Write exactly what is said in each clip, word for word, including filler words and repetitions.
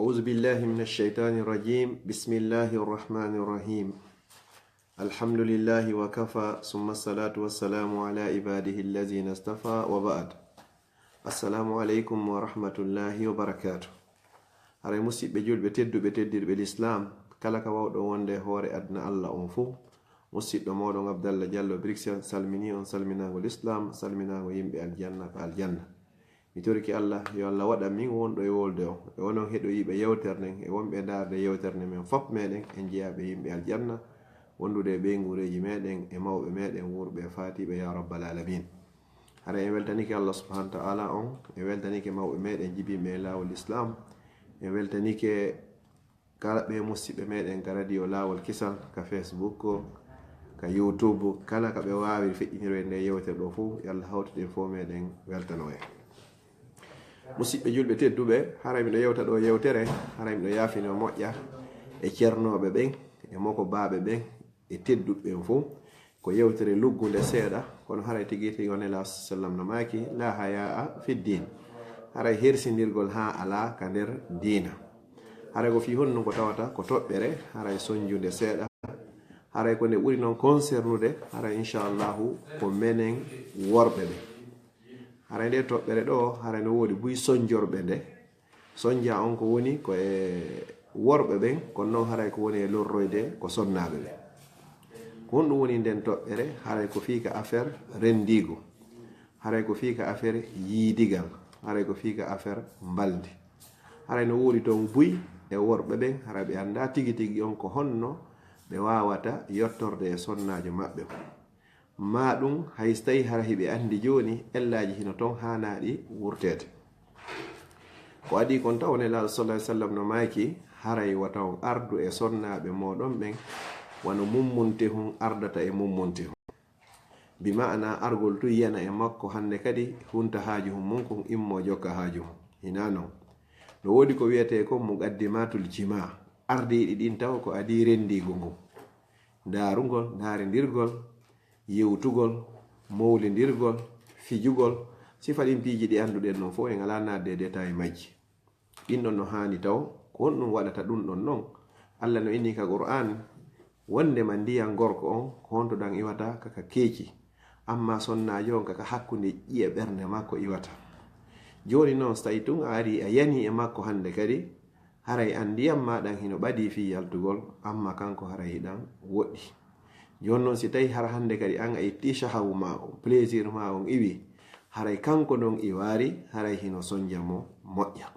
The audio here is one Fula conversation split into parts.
أعوذ بالله من الشيطان الرجيم. بسم الله الرحمن الرحيم. الحمد لله وكفى، ثم الصلاة والسلام على عباده الذين اصطفى، وبعد. السلام عليكم ورحمة الله وبركاته. Haray musiɓɓe julɓe tedduɓe teddirɓe lislaam, kala ka wawɗo wonde e hoore aduna Allah on fuu, musiɗɗo mooɗon Abdallah Jallo Bruxelles salmini on salminaango lislaam, salminaango yimɓe aljanna ka aljanna. Mi torike Allah yo Allah waɗan min wonɗo e wolde on, e onon heɗoyiiɓe yewtere nden, e wonɓe ndaarde yewtere nden, men fop meɗen en jeyaaɓe yimɓe aljanna, wondude e ɓeynguureeji meɗen, e mawɓe meɗen wuurɓe e faatiiɓe, ya rabbal alamin. Haray en weltanike Allah subhanahu wa ta'ala on, en weltanike mawɓe meɗen jibinɓe e laawol Islam, en weltanike kala ɓe musiɓɓe meɗen ka radio Laawol Kisal, ka Facebook, ka YouTube, kala ka ɓe waawiri feƴƴiniroyde nde yewtere ɗo fuu, yo Allah hawtu en foo meɗen weltano en. Musiɓɓe julɓe tedduɓe, haray miɗo yewta ɗo yewtere, haray miɗo yaafino moƴƴa e ceernooɓe ɓen, e mokobaaɓe ɓen, e tedduɓe ɓen fuu. Ko yewtere luggunde seeɗa, kono haray tigi tigi on Nelaaɗo sallam no maaki, "Laa hayaa fi diin." Haray hersindirgol haa alaa ka nder diina. Haray ko fii honɗun ko tawata ko toɓɓere, haray sonjunde seeɗa. Haray ko nde ɓuri non concernude, haray inchallahu ko menen worɓe ɓe. Haray nde toɓɓere ɗo, haray no woodi buy sonjorɓe nde. Sonja on ko woni ko e worɓe ɓen, kono non haray ko woni e lorroyde ko sonnaaɓe ɓen. Ko honɗun woni nden toɓɓere? Haray ko fii ka affaire renndiigu. Haray ko fii ka affaire yiidigal. Haray ko fii ka affaire mbalndi. Haray no woodi ton buy e worɓe ɓen, haray ɓe anndaa tigi tigi on ko honno ɓe waawata yottorde e sonnaajo maɓɓe on. Maa ɗun, hay si tawii hara hiɓe anndi jooni, ellaaji hino ton haanaaɗi wurteede. Ko adii kon taw, Nelaaɗo sallallahu alaihi wasallam no maaki, "Haray wata on ardu e sonnaaɓe mooɗon ɓen, wano mummuntehun ardata e mummuntehun." Bi ma'ana argol tun yana e makko hande kadi hunta haaju hun mun kun immo jokka haaju hun. Hinaa non. No woodi ko wi'etee kon muqaddimatul jima. Ardiiɗi ɗin taw ko adii renndiigu ngun. Ndaarugol, ndaarindirgol, yewtugol, mowlindirgol, fijugol, sifa ɗin piiji ɗi annduɗen non fow, en alaa naatde e détail majji. Ɗin ɗon no haani taw, ko honɗun waɗata ɗun ɗon non? Allah no inni ka Qur'an, wondema ndiyan gorko on, ko honto ɗan iwata ka ka keeci, amma sonnaajo on ka ka hakkunde ƴi'e ɓernde makko iwata. Jooni non, si tawi tun a ari a yani e makko hande kadi, haray an ndiyan maa ɗan hino ɓadii fii yaltugol, amma kanko haray hiɗan woɗɗi. Jooni non, si tawi hara hande kadi an a itti shahawu maa on, plaisir maa on iwi, haray kanko non iwaari, haray hino sonja mo moƴƴa.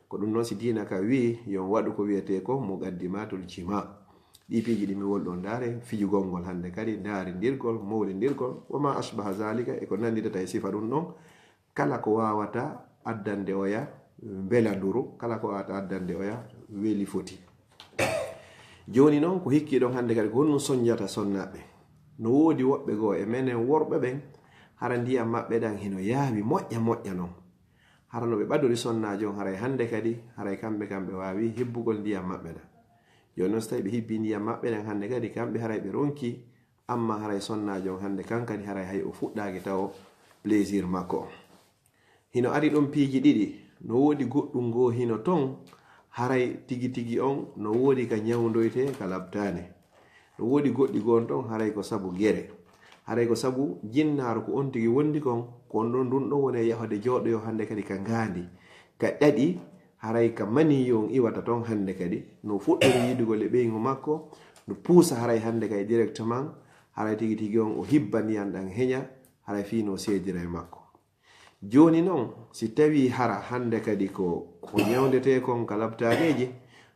Ko ɗun non si diina ka wi'i, yo on waɗu ko wi'etee ko muqaddimatul jima. Ɗii piiji ɗi mi woni ɗon ndaare, fijugol ngol hande kadi, ndaarindirgol, mowlindirgol, wa ma ashbaha zalika, e ko nanditata e sifa ɗun ɗon, kala ko waawata addande oya mbelanduru, kala ko waawata addande oya weli foti. Jooni non, ko hikkii ɗon hande kadi, ko honɗun sonjata sonnaaɓe? No woodi woɓɓe goo e menen worɓe ɓen, hara ndiyan maɓɓe ɗan hino yaawi moƴƴa moƴƴa non. Hara no ɓe ɓadori sonnaajo on, haray hande kadi, haray kamɓe kam ɓe waawi hibbugol ndiyan maɓɓe ɗan. Jooni non, si tawi ɓe hibbii ndiyan maɓɓe ɗan hande kadi, kamɓe haray ɓe ronki, amma haray sonnaajo on hande kan kadi haray hay o fuɗɗaaki tawo plaisir makko on. Hino ari ɗon piiji ɗiɗi, no woodi goɗɗun goo hino ton, haray tigi tigi on no woodi ka ñawndoytee ka labtaani. No woodi goɗɗi goo ton, haray ko sabu gere. Haray ko sabu jinnaaru ko on tigi wondi kon, ko on ɗon, ɗun ɗon woni e yahude jooɗoyo hande kadi ka ngaandi, ka ɗaɗi, haray ka maniyu on iwata ton hande kadi, no fuɗɗori yiidugol e ɓeyngu makko, no puusa haray hande kadi directement, haray tigi tigi on o hibba ndiyan ɗan heña, haray fii no seedira e makko. Jooni non, si tawii hara hande kadi ko, ko ñawndetee kon ka labtaaneeji,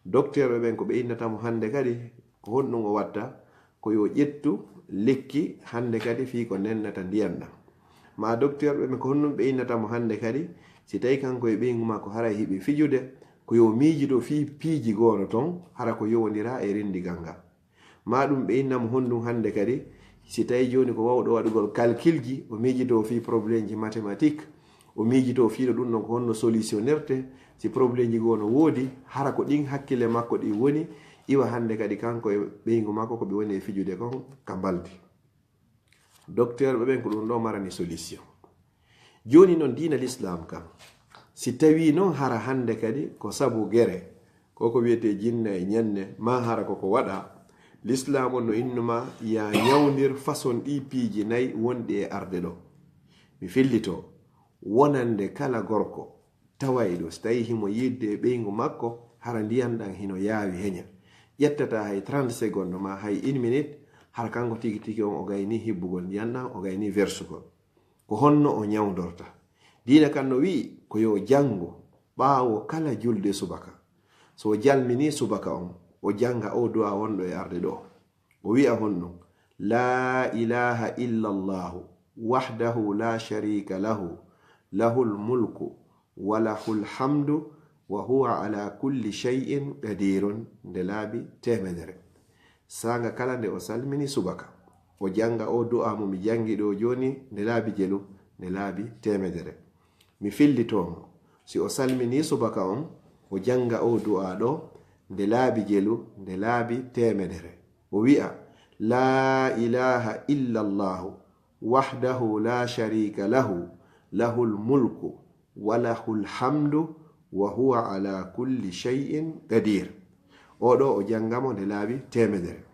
dokteerɓe ɓen ko ɓe innata mo hande kadi, ko honɗun o watta? Ko yo ƴettu lekki hande kadi fii ko nennata ndiyan ɗan. Maa dokteerɓe ɓen ko honɗun ɓe innata mo hande kadi, si tawii kanko e ɓeyngu makko haray hiɓe fijude, ko yo miijito fii piiji goono ton, hara ko yowondira e renndigal ngal. Maa ɗun ɓe inna mo honɗun hande kadi, si tawi jooni ko wawɗo waɗugol kalkilji, o miijitoo fii problemji mathématique, o miijitoo fii no ɗun ɗon ko honno solutionirte, si problemji goo no woodi, hara ko ɗin hakkille makko ɗin woni, iwa hande kadi kanko e ɓeyngu makko ko ɓe woni e fijude kon ka mbaldi. Dokteerɓe ɓen ko ɗun ɗoo marani solution. Jooni non diina Lislaam kan, si tawii non hara hande kadi ko sabu gere, Ko ko wiyetee jinna e ñanne, maa hara ko ko waɗa, Lislaam on no innuma ya ñawndir façon ɗii piiji nayi wonɗi e arde ɗo. Mi fillitoo, wonande kala gorko tawayɗo, so tawii himo yiɗde e ɓeyngu makko, hara ndiyan ɗan hino yaawi heña, ƴettataa hay trente secondes maa hay une minute, hara kanko tigi tigi on o gaynii hibbugol ndiyan ɗan, o gaynii wersugol. Ko honno o ñawndorta? Diina kan no wi'i ko yo janngu ɓaawo kala julde subaka. So o jalminii subaka on, o jannga oo du'a wonɗo e arde ɗoo. O wi'a honɗun? La ilaha illa Allahu wahdahu la sharika lahu, lahul mulku wa lahul hamdu wa huwa ala kulli shay'in qadirun, nde laabi teemedere. Saanga kala nde o salmini subaka, o jannga oo du'a mo mi janngi ɗoo jooni nde laabi jelu, nde laabi teemedere. Mi fillitoo mo, si o salminii subaka on, o jannga oo du'a ɗoo nde laabi jelu, nde laabi teemedere. O wi'a, la ilaha illa Allahu wahdahu la sharika lahu, lahul mulku wa lahul hamdu wa huwa ala kulli shay'in qadir. Oo ɗoo o jannga mo nde laabi teemedere.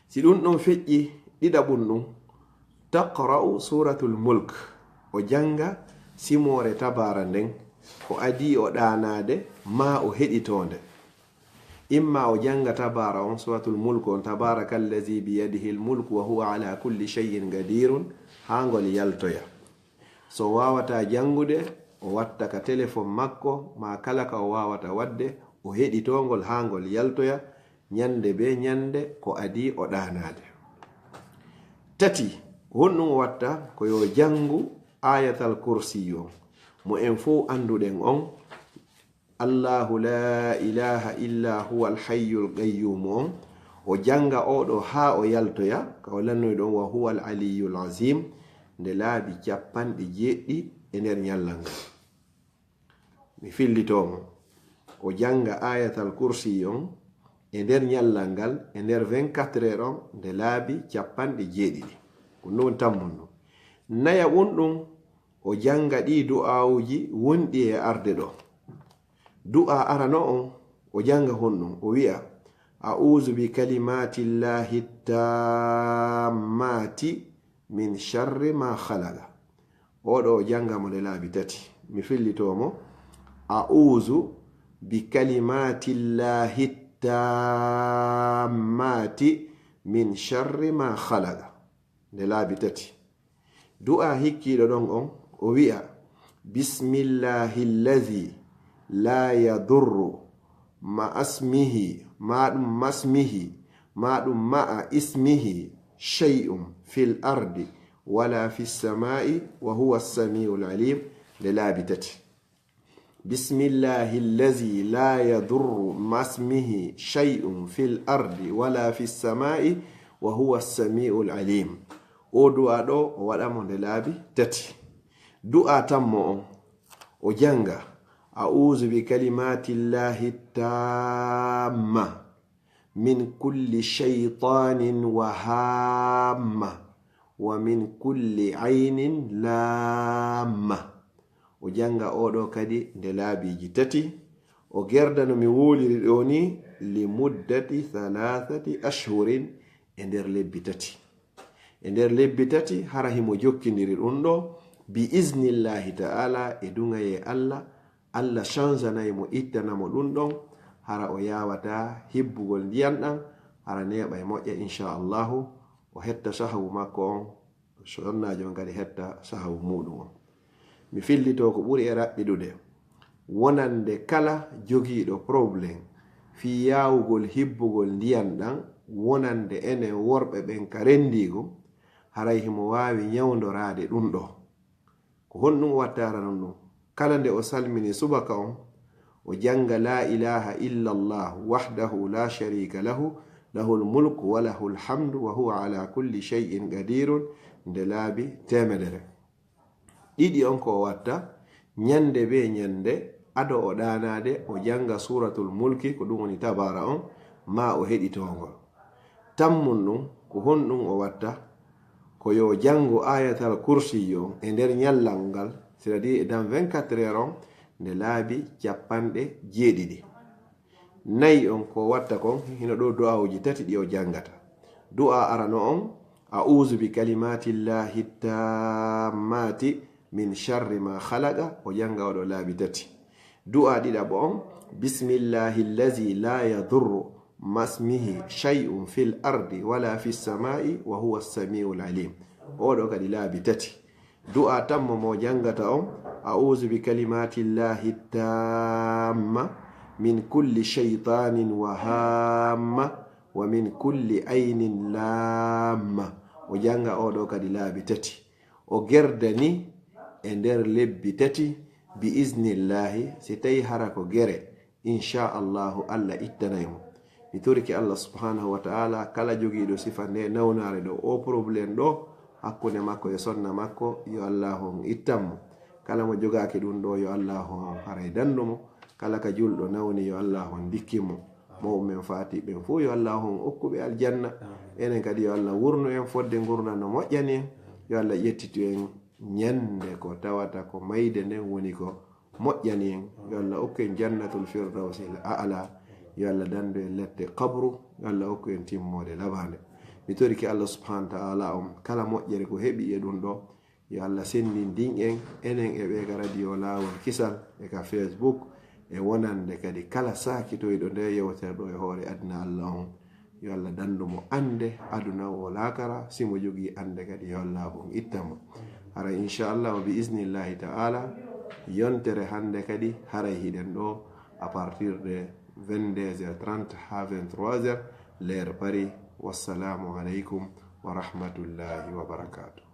Si ɗun ɗon feƴƴi ɗiɗaɓun ɗun, taqra'u suratul mulk, o jannga simoore tabaara nden, ko adii o ɗaanaade maa o heɗitoonde. Imma o jannga tabaara on, suratul mulk on, tabaraka allazi biyadihi al mulku wa huwa ala kulli shay'in qadirun, haa ngol yaltoya. So o waawataa janngude, o watta ka telefon makko, maa kala ka o waawata waɗde, o heɗitoo ngol haa ngol yaltoya, ñande bee ñande ko adii o ɗaanaade. Tati, honɗun o watta? Ko yo janngu Ayatal Kursi on, mo en fow annduɗen on, Allahu la ilaha illa huwa al hayyul qayyum on, o jannga oo ɗoo haa o yaltoya, ka o lannoyi ɗon, wa huwa al aliyyul azim, nde laabi cappanɗe jeeɗiɗi e nder ñallal ngal. Mi fillitoo mo. O jannga Ayatal Kursi on e nder ñallal ngal, e nder vingt-quatre heures on, nde laabi cappanɗe jeeɗiɗi. Ko non tammun non. Nayaɓun ɗun, o jannga ɗii du'aawuji wonɗi e arde ɗoo. Du'a arano on, o jannga honɗun? O wi'a, a'udhu bi kalimatillahi tammati min sharri ma khalaqa. Oo ɗoo o jannga mo nde laabi tati. Mi fillitoo mo, a'udhu bi kalimatillahi tammati min sharri ma khalaqa. Nde laabi tati. Du'a hikkiiɗo ɗon on, o wi'a, bismillahi allazi la yadurru ma asmihi, ma ɗum masmihi, ma ɗum ma'a ismihi shay'un fil ardi wala fis sama'i wa huwa as-sami'ul alim. Nde laabi tati. Bismillahi allazi la yadurru masmihi shay'un fil ardi wala fis sama'i wa huwa as-sami'ul alim. Oo du'a ɗoo o waɗa mo nde laabi tati. Du'a tammo on, o jannga, a'udhu bi kalimatillahi tamma min kulli shaytanin wa hamma, wa min kulli aynin lamma. O jannga oo ɗoo kadi nde laabiiji tati. O gerda no mi woliri ɗoo nii, li muddati thalathati ashhurin, e nder lebbi tati. E nder lebbi tati, hara himo jokkindiri ɗun ɗoo, bi iznillahi ta'ala, e duŋayee Alla, Alla chanjanay mo, ittana mo ɗun ɗon, hara o yaawataa hibbugol ndiyan ɗan, hara neeɓay moƴƴa, insha Allahu, o hetta sahawu makko on, sonnaajo on kadi hetta sahawu muuɗum on. Mi fillitoo ko ɓuri e raɓɓiɗude, wonande kala jogiiɗo problème fii yaawugol hibbugol ndiyan ɗan, wonande enen worɓe ɓen ka renndiigu, haray himo waawi ñawndoraade ɗun ɗoo. Ko honɗun o wattaranoo ɗun? Kala nde o salmini subaka on, o jannga la ilaha illa Allah wahdahu la sharika lahu, lahul mulku wa lahul hamdu wa huwa ala kulli shay'in qadirun, nde laabi teemedere. Ɗiɗi on ko o watta, ñande bee ñande, ado o ɗaanaade, o jannga Suuratul Mulki, ko ɗun woni Tabaara on, maa o heɗitoo ngol. Tammun ɗun, ko honɗun o watta? Ko yo janngu Ayatal Kursi on e nder ñallal ngal, c'est-à-dire dans vingt-quatre heures on, nde laabi cappanɗe jeeɗiɗi. Nayi on ko watta kon, hino ɗo du'aawuji tati ɗi o janngata. Du'a arano on, "A'uuzu bi kalimatillahi tammati min sharri ma khalaqa," o jannga oɗo laabi tati. Du'a ɗiɗaɓo on, "Bismillahi allazi la yadurru masmihi shay'un fil ardi wala fis sama'i wa huwa samiul alim." Oɗo kadi laabi tati. Du'a tammo mo janngata on, "A'uuzu bi kalimatillahi tamma min kulli shaytanin wa hamma wa min kulli aynin lamma." O jannga oɗo kadi laabi tati. O gerdani e nder lebbi tati, bi isnillahi, si tawi hara ko gere, insha Allahu, Allah ittanay mo. Mi torike Allah subhanahu wa ta'ala, kala jogiiɗo sifa nde nawnaare ɗo, o problème ɗo, hakkunde makko e sonna makko, yo Allahu on ittan mo. Kala mo jogaaki ɗum ɗo, yo Allahu on haray dandu mo. Kala ka julɗo nawni, yo Allahu on dikkin mo. Mawɓe men faati ɓen fof, yo Allahu on okku ɓe aljanna. Enen kadi, yo Allah wurnu en fodde ngurndan no moƴƴani en. Yo Allah ƴettitu en ñande ko tawata ko mayde nden woni ko moƴƴani en. Yo Allah okku en jannatul firdawsil a'la. Yo Allah dandu en lette qabru. Yo Allah okku en timmoode labande. Mi torike Allah subhanahu wa ta'ala on kala moƴƴere ko heɓi e ɗum ɗo. Yo Allah senndindin en, enen e ɓe ka radio Laawol Kisal e ka Facebook, e wonande kadi kala saakitoyɗo nde yewtere ɗo e hoore aduna Allah on. Yo Allah dandu mo annde aduna o laakara, si mo jogii annde kadi yo Allah on itta mo. Hara inchallah wa bi isnillahi ta'ala, yontere hannde kadi haray hiɗen ɗo à partir de vingt-deux heures trente haa vingt-trois heures, l'heure Paris. Wassalamu aleykum wa rahmatullahi wa barakatuh.